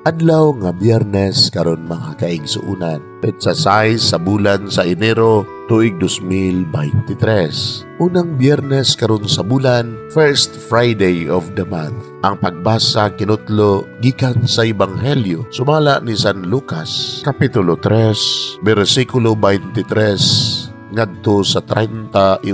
Adlaw nga Biyernes karon mga kaigsuonan. Petsa 6 sa bulan sa Enero tuig 2023. Unang Biyernes karon sa bulan, first Friday of the month. Ang pagbasa kinutlo gikan sa Ebanghelyo sumala ni San Lucas, Kapitulo 3, bersikulo 23 ngadto sa 38.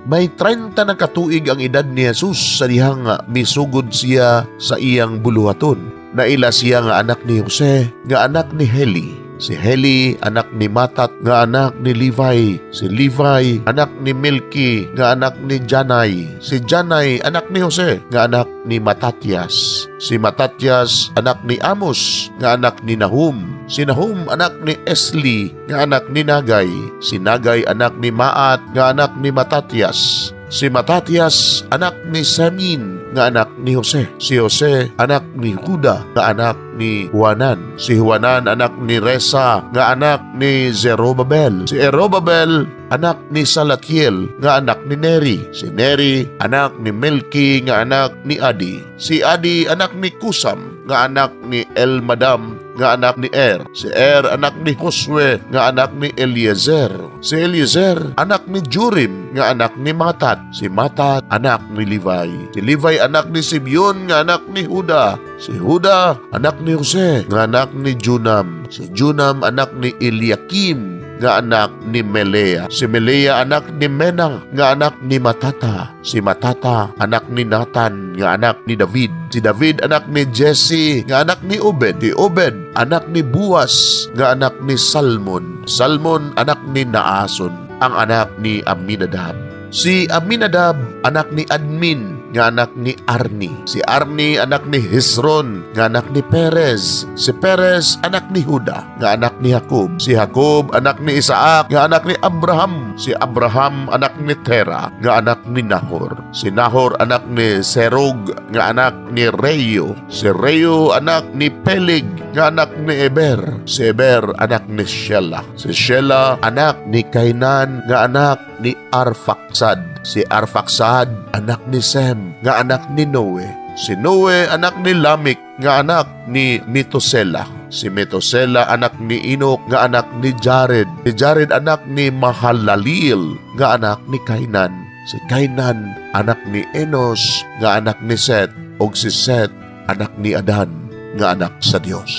May 30 na katuig ang edad ni Jesus sa dihang misugod siya sa iyang buluhaton. Naila siya nga anak ni Jose, nga anak ni Heli. Si Heli, anak ni Matat, nga anak ni Levi. Si Levi, anak ni Milki, nga anak ni Janay. Si Janay, anak ni Jose, nga anak ni Matatias. Si Matatias, anak ni Amos, nga anak ni Nahum. Si Nahum, anak ni Esli, nga anak ni Nagay. Si Nagay, anak ni Maat, nga anak ni Matatias. Si Matatias, anak ni Semin, nga anak ni Jose. Si Jose, anak ni Juda, nga anak ni Juanan. Si Juanan, anak ni Resa, nga anak ni Zerobabel. Si Zerobabel, anak ni Salatiel, nga anak ni Neri. Si Neri, anak ni Melki, nga anak ni Adi. Si Adi, anak ni Kusam, nga anak ni Elmadam, nga anak ni Er. Si Er, anak ni Josue, nga anak ni Eliezer. Si Eliezer, anak ni Jurim, nga anak ni Matat. Si Matat, anak ni Levi. Si Levi, anak ni Simeon, nga anak ni Huda. Si Huda, anak ni Jose, nga anak ni Junam. Si Junam, anak ni Eliakim, nga anak ni Melea. Si Melea, anak ni Mena, nga anak ni Matata. Si Matata, anak ni Nathan, nga anak ni David. Si David, anak ni Jesse, nga anak ni Obed. Si Obed, anak ni Buas, nga anak ni Salmon. Salmon, anak ni Naason, ang anak ni Aminadab. Si Aminadab, anak ni Admin, nga anak ni Arni. Si Arni, anak ni Hezron, nga anak ni Perez. Si Perez, anak ni Huda, nga anak ni Jacob. Si Jacob, anak ni Isaac, nga anak ni Abraham. Si Abraham, anak ni Tera, nga anak ni Nahor. Si Nahor, anak ni Serug, nga anak ni Reu. Si Reu, anak ni Peleg, nga anak ni Eber. Si Eber, anak ni Shelah. Si Shelah, anak ni Kainan, nga anak ni Arfaxad. Si Arfaxad, anak ni Sem, nga anak ni Noe. Si Noe, anak ni Lamik, nga anak ni Methuselah. Si Methuselah, anak ni Enoch, nga anak ni Jared. Si Jared, anak ni Mahalaleel, nga anak ni Kainan. Si Kainan, anak ni Enos, nga anak ni Set. Og si Set, anak ni Adan, nga anak sa Dios.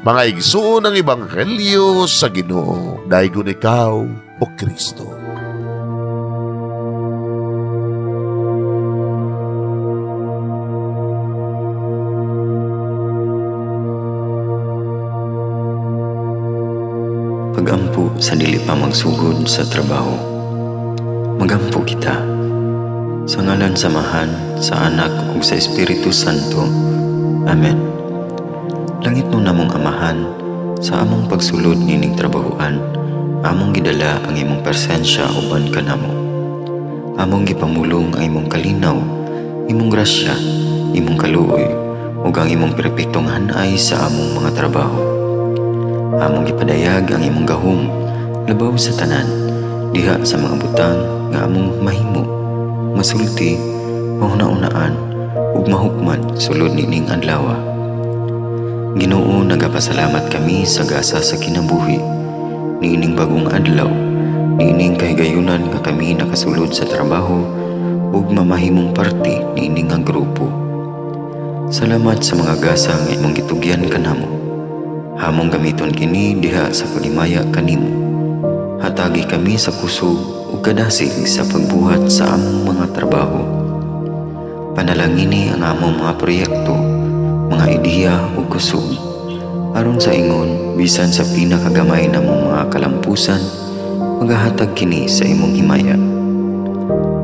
Mga igsuon ng Ebanghelyo sa Ginoo, daygon ikaw, o Kristo. Pagampo sa dili pa magsugod sa trabaho. Magampo kita. Sa ngalan sa Amahan, sa Anak ug sa Espiritu Santo. Amen. Langit no namong Amahan, sa among pagsulod nining trabahoan, among gidala ang imong presensya uban kanamo. Among gipamulong ang imong kalinaw, imong grasya, imong kaluoy, ug ang imong perpektong hanay sa among mga trabaho. Among gipadayag ang imong gahom labaw sa tanan, diha sa mga butang nga among mahimo, masulti, mahuna-unaan ug mahukman sulod nining adlaw. Ginoo, nagapasalamat kami sa gasa sa kinabuhi niining bagong adlaw, niining kahigayunan nga kami nakasulod sa trabaho ug mamahimong parte niining nga grupo. Salamat sa mga gasa nga imong gitugyan kanamo. Hamong gamiton kini diha sa paghimaya kanimo. Hatagi kami sa kusog ug kadasig sa pagbuhat sa among mga trabaho. Panalangini ang among mga proyekto, mga ideya ug kusog, aron sa ingon bisan sa pinakagamay namong mga kalampusan, magahatag kini sa imong himaya.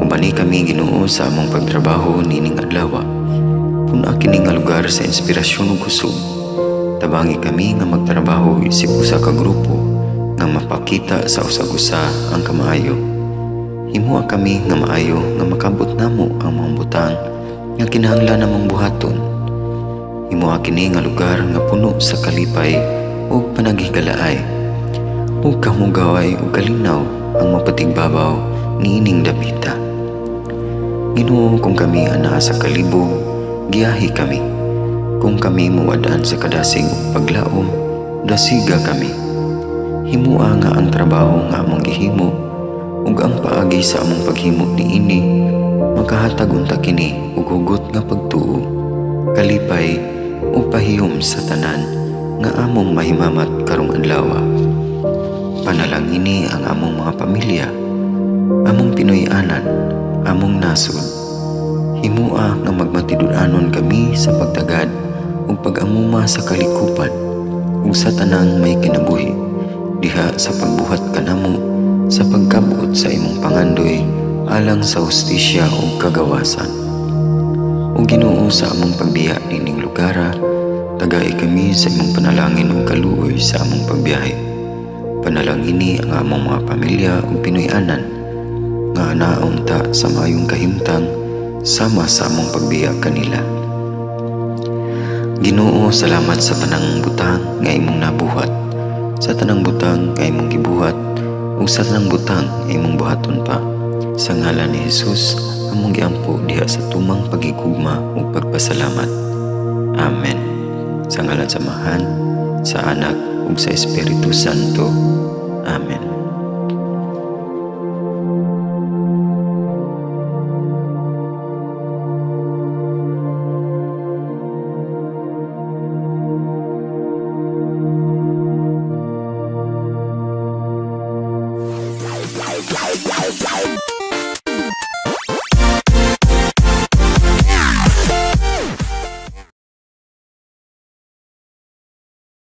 Ubani kami, Ginoo, sa among pagtrabaho nining adlaw. Pun-a kini nga lugar sa inspirasyon ug kusog. Tabangi kami nga magtrabaho isip usa ka grupo nga mapakita sa usag-usa ang kamaayo. Himoa kami nga maayo nga makabot namo ang mga butang nga kinahanglan namong buhaton. Himoa kini nga lugar nga puno sa kalipay ug panaghigalaay, ug kamugaway ug kalinaw ang mapatigbabaw niining dapita. Ginoo, kung kami anaa sa kalibog, giyahi kami. Kung kami muwad-an sa kadasig ug paglaom, dasiga kami. Himua nga ang trabaho nga among gihimo ug ang paagi sa among paghimo niini makahatag unta kini og hugot nga pagtuo, kalipay ug pahiyom sa tanan nga among mahimamat karong adlaw. Panalangini ang among mga pamilya, among Pinoy-anan, among nasod. Himua nga magmatinud-anon kami sa pagtagad ug pag-amuma sa kalikupan ug sa tanang may kinabuhi diha sa pagbuhat kanamo sa pagkabot sa imong pangandoy alang sa hustisya ug kagawasan. O Ginoo, sa among pagbiya nining lugara, tagai kami sa imong panalangin ug kaluoy sa among pagbiyahe. Panalangini ang among mga pamilya ug Pinoy-anan nga anaon ta sa maayong kahimtang sama sa among pagbiya kanila. Ginoo, salamat sa tanang butang nga imong nabuhat, sa tanang butang nga imong gibuhat, ug sa tanang butang nga imong buhaton pa. Sa ngalan ni Jesus, among giampo diha sa tumang pagigugma ug pagpasalamat. Amen. Sa ngalan sa Amahan, sa Anak ug sa Espiritu Santo. Amen. Bye.